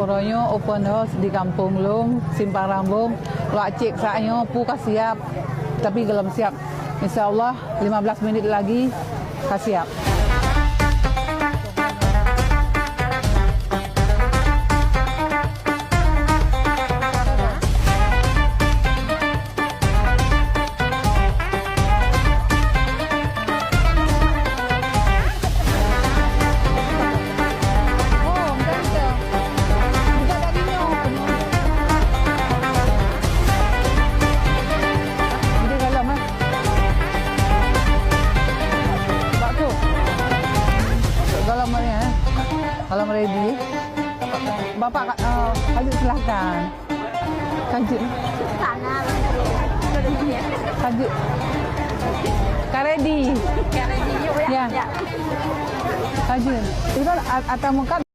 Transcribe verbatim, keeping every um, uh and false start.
Uroe nyoe open house di gampông lôn, Simpang Rambông. Lôn cek saát nyoe peue ka siap, tapi gohlom siap. Insya Allah, lima belas minit lagi ka siap. Kalau ready, Bapak, eh, lanjut, silahkan. Ka jeuet. Ka jeuet. Ka ready. Ya. Ka jeuet. Itu kan a-, atau mungkin